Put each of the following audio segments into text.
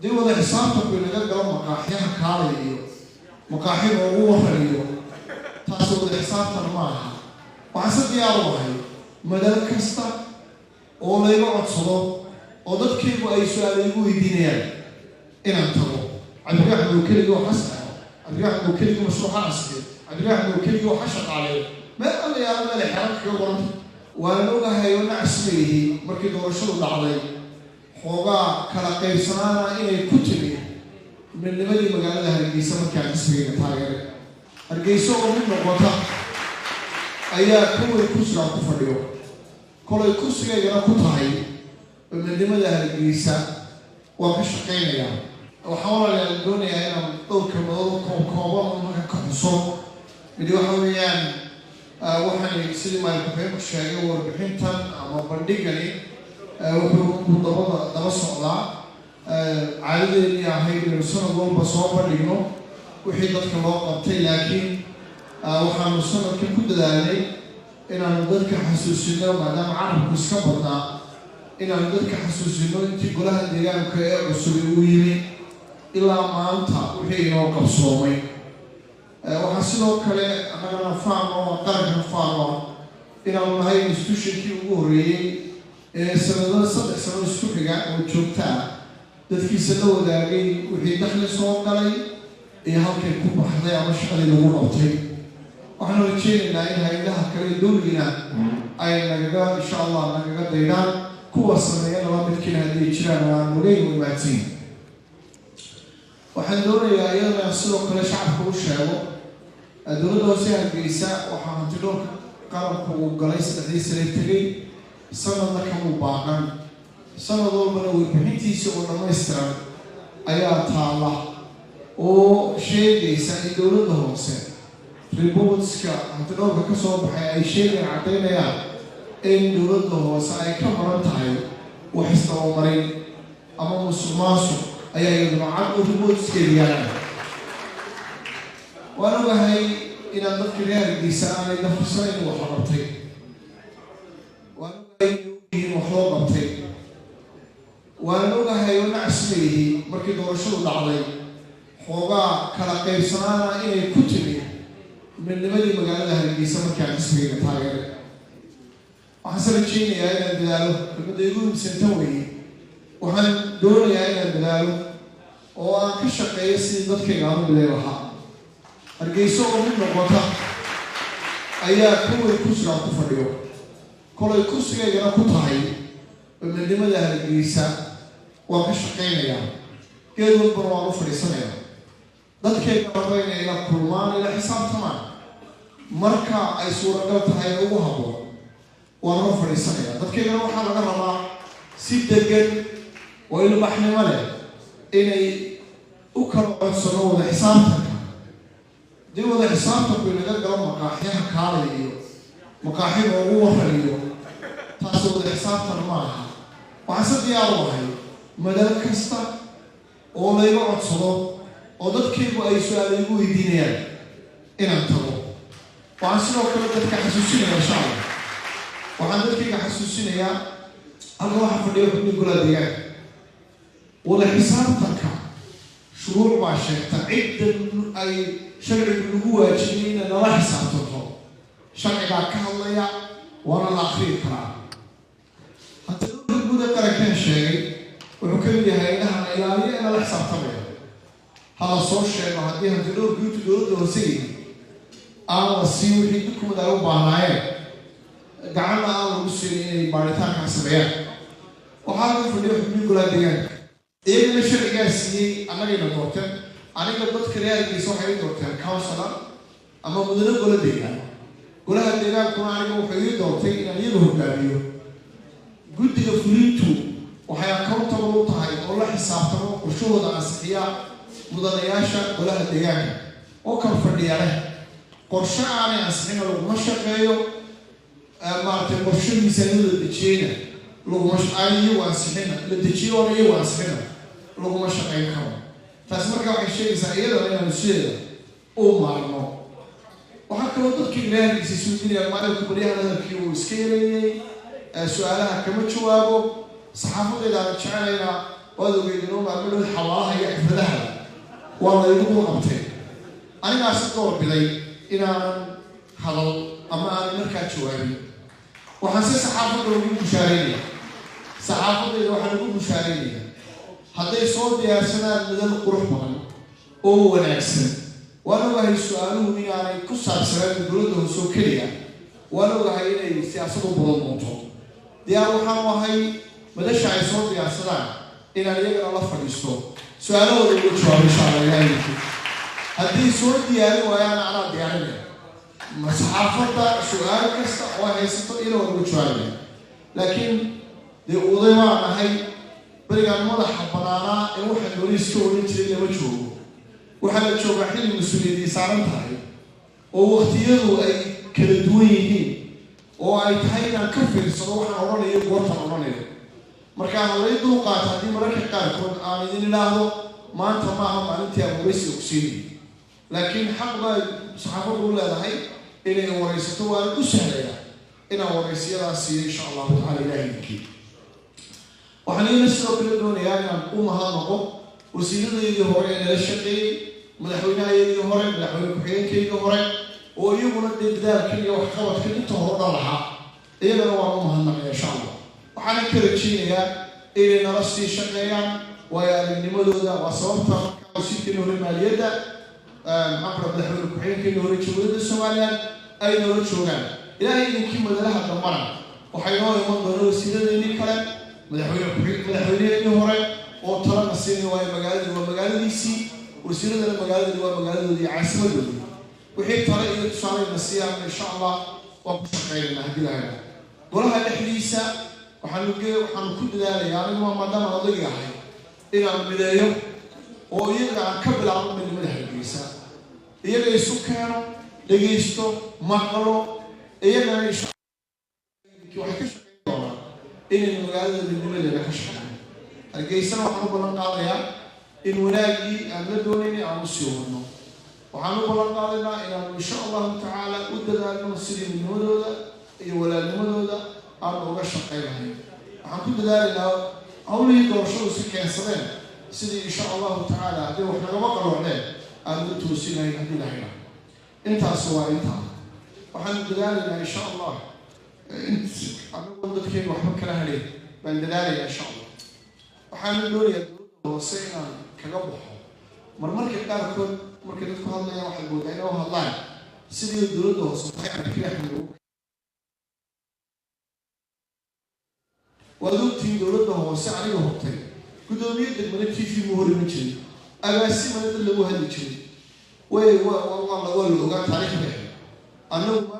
Dii wada xisaabtanku inaga galo maqaaxyaha kaalay iyo maqaaxida ugu waran iyo taasi wada xisaabtan ma aha. Waxaan se diyaar u ahay madal kasta oo layga codsado oo dadkaygu ay su-aal igu weydiinayaan inaan tago. Cabdiraxmaan oo keligii wax saxo, Cabdiraxmaan oo keligii mashruuca ansixiyo, Cabdiraxmaan oo keligii wax shaqaaleeyo, meel alla yaala meel ay xeran kaga qoranta. Waanan ogahay oo nacas leeyihi markii doorashadu dhacday xoogaa kala qaybsanaana inay ku timi midnimadii magaalada Hargeysa markaan xisbigayga taageeray. Hargeysa oo mid noqota ayaa kaway kursigaan ku fadhiyo, kolay kursigaygana ku tahay midnimada Hargeysa waan ka shaqaynayaa. Waxaan, walaalayaal, doonayaa inaan dhowr kelmadood kooban marka ka xuso. Midi waxa weeyaan, waxaan sidii maayir ku-xigeenku sheegay, warbixintan ama bandhigani wuxuu dabada daba socdaa caadadeennii ahayd inaynu sanad walba soo bandhigno wixii dadka loo qabtay, laakiin waxaanu sanadkan ku dadaalnay inaanu dadka xasuusino, maadaama carabku iska badnaa, inaanu dadka xasuusino intii golaha deegaanka ee cusubi uu yimi ilaa maanta wixii inoo qabsoomay. Waxaa sidoo kale annagana faano, qarankana faano, inaanu nahay institutionkii ugu horreeyey ee sanadada 3 sano isku xiga oo joogta ah dadkiisa la wadaagay wixii dakhli soo galay iyo halkay ku baxday ama shaqadii lagu qabtay. Waxaanu rajeynaynaa in hay-adaha kale dowligina ay nagaga, insha Allah, nagaga daydaan, kuwa sameeya nala midkiina hadday jiraan oo aan ogeyn way mahadsanyihin. Waxaan doonayaa iyadana sidoo kale shacabka u sheego, dowladda hoose Hargeysa waxaa hantidhoorka qaranku uu galay 3dii sane tegay, sanadna kamuu baaqan. Sanad walbana warbixintiisa oo dhammaystiran ayaa taalla oo sheegaysa in dowladda hoose reportska hantidhoorka ka soo baxay ay sheegayaan, caddaynayaan in dowladda hoose ay ka maran tahay wax isdabamarin ama musuq maasuq ayaa iyaduna cad oo reportskeeda yaalaan. Waan ogahay inaan dadka reer Hargeysa aanay dafirsanayn wax la qabtay. Waan ogahay inay ogyihiin wax loo qabtay. Waanan ogahay oo nacas leeyihi markii doorashadu dhacday xoogaa kala qaybsanaana inay ku timi midnimadii magaalada Hargeysa markaan xisbigayga taageeray. Waxaan se rajeynayaa inaan dadaalo. Kelmadda igu imsantan weeye. Waxaan doonayaa inaan dadaalo oo aan ka shaqeeyo sidii dadkayga aan u bilay lahaa. Hargeysa oo mid noqota ayaa kaway kursigaan ku fadhiyo, kolay kursigaygana ku tahay midnimada Hargeysa waan ka shaqaynayaa, geed walbana waan u fadhiisanayaa. Dadkayga raba inay ila kulmaan, ila xisaabtamaan, marka ay suuragal tahay ugu habboon waan la fadhiisanayaa. Dadkaygana waxaa laga rabaa si degan oo ilbaxnimo leh inay u kala codsano wada xisaabtanka. Dii wada xisaabtanku inaga galo maqaaxyaha kaalay iyo maqaaxida ugu waran iyo taasi wada xisaabtan ma aha. Waxaan se diyaar u ahay madal kasta oo layga codsado oo dadkaygu ay su-aal igu weydiinayaan inaan tago. Waxaan sidoo kale dadka xasuusinaya, insha Allah, waxaan dadkayga xasuusinayaa, halka waxaa fadhiya xubni golaha deegaanka. Wada xisaabtanka shuruuc baa sheegta cidda ay sharcigu lagu waajibiyey inay nala xisaabtanto. Sharcigaa ka hadlaya, waana la akriyi karaa. Hantidhowrka guud ee qarankan sheegay wuxuu ka mid yahay hay-adaha la ilaaliyo ee nala xisaabtamaya. Ha la soo sheego haddii hantidhowrka intuu dowladda hoose yihi aan la siin wixii dukumad ay u baahnaayeen, gacanna aan lagu siinin inay baaritaankaa sameeyaan. Waxaa laga fadhiyo xubniin golaha deegaanka, iyagana sharcigaa siiyey. Annagayna doorteen. Aniga dadka reer Hargeysa waxay i doorteen councilor ama mudane gola deegaan. Golaha deegaankuna aniga wuxuu ii doortay inaan iyaga hogaamiyo. Guddiga fulintu waxay accountable u tahay oo la xisaabtamo, qorshahooda ansixiya mudanayaasha golaha deegaanka oo kala fadhiya leh. Qorshe aanay ansixina laguma shaqeeyo, maaragtay, qorshe miisaaniyada la dejiyeyna laguma, aan iyagu ansixina la dejiyo oona iyagu ansixina laguma shaqeyn karo. Taasi marka waxay sheegaysaa iyadana inaanu sideeda u maarno. Waxaa kaloo dadkii reerkiisa isweydiinayaan, maalinka baryahan hadalkii uu iska yareeyey, su-aalaha kama jawaabo, saxaafadayda aan jecelaynaa Waad ogeydeen oo maalmo xawaalaha iyo xafladaha waa la igu dul qabtay. Anigaasi door biday inaanan hadal ama aanan markaa jawaabin. Waxaan si saxaafadda ugu bushaaraynaya, saxaafadayda waxaan ugu bushaaraynayaa, hadday soo diyaarsadaan madal qurux badan oo wanaagsan. Waan ogahay su-aaluhu inaanay ku saabsanaan dowladda hoose oo keliya, waan ogahay inay siyaasadu badan doonto. Diyaar waxaanu ahay madasha ay soo diyaarsadaan inaan iyagana la fadhiisto, su-aalahooda uga jawaabo, insha Allah. Ilahay haddii soo diyaarin waayaan, anaa diyaarinaya. Ma saxaafadda su-aal kasta oo haysato iyada waan uga jawaabaya, laakiin dee uday baan ahay. Berigaan madaxa banaanaa ee waxaa dooni iska odhan jiray lama joogo. Waxaa la joogaa xilli mas-uuliyadii saaran tahay oo waqtiyadu ay kala duwan yihiin oo ay tahay inaan ka fiirsado waxaan odhanayo, goortaan odhanayo. Marka halay dulqaata haddii mararka qaarkood aan idin idhaahdo maanta maaha maalintii aan waraysiga ku siinay, laakiin xaq baa saxaafaddu u leedahay inay waraysato, waana u sahlayaa inaan waraysiyadaas siiyo, insha Allahu tacala, Ilahay idinkii. Waxaan iyana sidoo kale doonayaa inaan u mahadnaqo wasiiradaydii hore ee nala shaqeeyey, madaxweynahayaygii hore, madaxweyne ku-xigeenkaygii hore, oo iyaguna dee dadaalkan iyo waxqabadkan inta hore dhan lahaa. Iyagana waan u mahadnaqaya, insha Allah. Waxaana ka rajeynayaa inay nala sii shaqeeyaan waayo aragnimadooda. Waa sababta markaa wasiirkeeni hore maaliyadda, maxaan ku dhaha, madaxweyne ku-xigeenkeeni hore Jamhuuriyadda Somaliland ay noola joogaan. Ilaahay idinkii madalaha dambana waxay noo iman doona wasiiradeennii kale, madaxweyne ku madaxweyneheenii hore oo talana siinaya, waayo magaaladii waa magaaladiisii, wasiiradana magaaladani waa magaaladoodii iyo caasimadoodii. Wixii tale iyo tusaaleyna siiyaan, insha Allah, waan ku shaqeynayna haddii la helo. Golaha dhexdiisa waxaanu ku dadaalayaa anigu, waa maadaama odayga ahay, inaan mideeyo oo iyaga aan ka bilaabo midnimada Hargeysa, iyaga isu keeno, dhegaysto, maqlo iyagana. Insha waxay ka shaqeyn doonaa inaynu magaalada midnimadeeda ka shaqeyno. Hargeysana waxaan u ballan qaadayaa in wanaaggii aan la doonaynay aan usii wadno. Waxaan u ballan qaadaynaa inaanu, insha Allahu tacaala, u dadaalno sidii midnimadooda iyo walaalnimadooda aanu uga shaqeynahay. Waxaan ku dadaalaynaa hawlihii doorashadu si keensadeen sidii, insha Allahu tacaala, hadday wax nagama qaloocdeen aanu u toosinayn haddii la haynaa. Intaas waa intaa. Waxaanu dadaalaynaa, insha Allah, anagoo dadkeenu waxba kala hadhayn baan dadaalayaa, insha Allah. Waxaanu doonayaa dowladda hoose inaan kaga baxo. Marmarka qaarkood markay dadku hadlayaan waxay moodaa inay u hadlaan sidii dowladda hoose tahay Cabdikari Axmed. Waad ogtihiin dowladda hoose aniga hortay guddoomiye degmada TV mu hor iman jirin, agaasimana dad lagu hadli jiray. Way waa waa la ogaa taariikhda annagu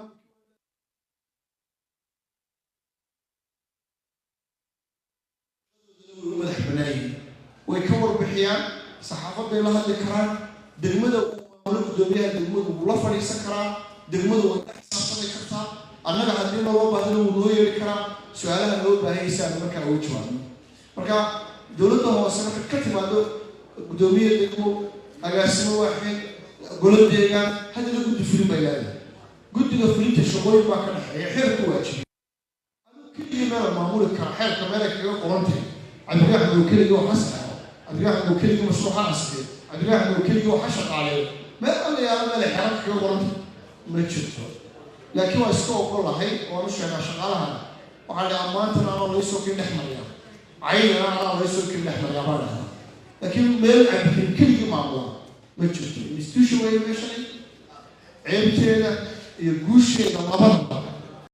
way madax banaayihiin, way ka warbixiyaan, saxaafaday la hadli karaan, degmada uu maamulo guddoomiyaha degmadu wuu la fadhiisan karaa, degmadu way la xisaabtami kartaa. Annaga haddii naloo baahdo wuu noo yeeri karaa, su-aalaha noo baahaysa aanu markaa uga jawaabno. Marka dowladda hoose marka ka timaado guddoomiye degmo, agaasimo waaxid, golo deegaan, haddana guddi fulin bay leedahay. Guddiga fulinta shaqooyin baa ka dhexeeya, xeer ku waajibiy. Aduu keligii meela maamuli kara, xeerka meelay kaga qoran tahay Cabdiraxmed oo keligii wax ha saxo, Cabdiraxmed oo keligii mashruuca ansixiyo, Cabdiraxmed oo keligii wax ha shaqaaleeyo, meel alla yaala meelay xeerarka kaga qoran tahay ma jirto. Laakiin waa iska ogolahay, waan u sheegaa shaqaalahana, waxaa dhi ammaantana anaa laysoo kin dhex mariyaa, caynana anaa laysoo kin dhex mariyaa baa dhahdaa. Laakiin meel Cabdikariim keligii maamula ma jirto. Institution way meeshani, ceebteeda iyo guusheeda labadaba